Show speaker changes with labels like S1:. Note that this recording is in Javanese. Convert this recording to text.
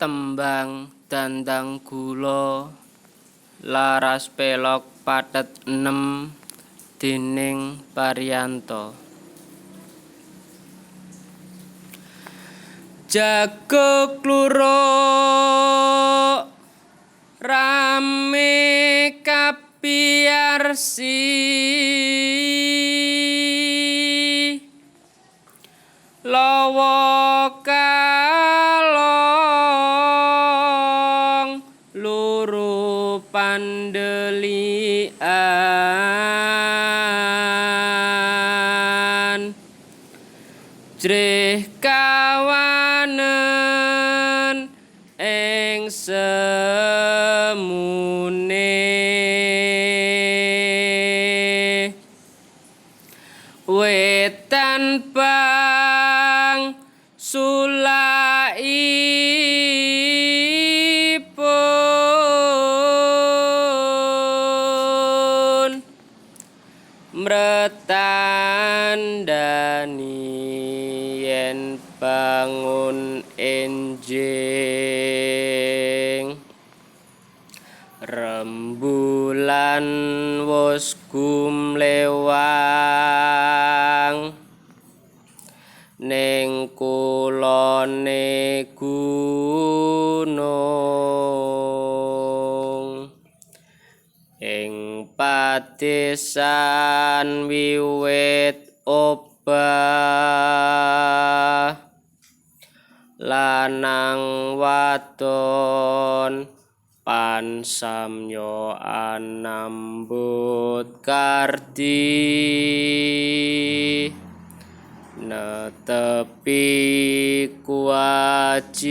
S1: Tembang Dhandhanggula laras pelog pathet nem dening Paryanto. Jago kluruk rame kapiyarsi lawa kalong luru pandelikan jrih kawanen ing semune wetan bang sulakipun mretandani yen bangun enjing rembulan wus gumlewang ning kulone gunung ing padesan wiwit obah lanang wadon pansamya anambut kardi netepi kewajiban.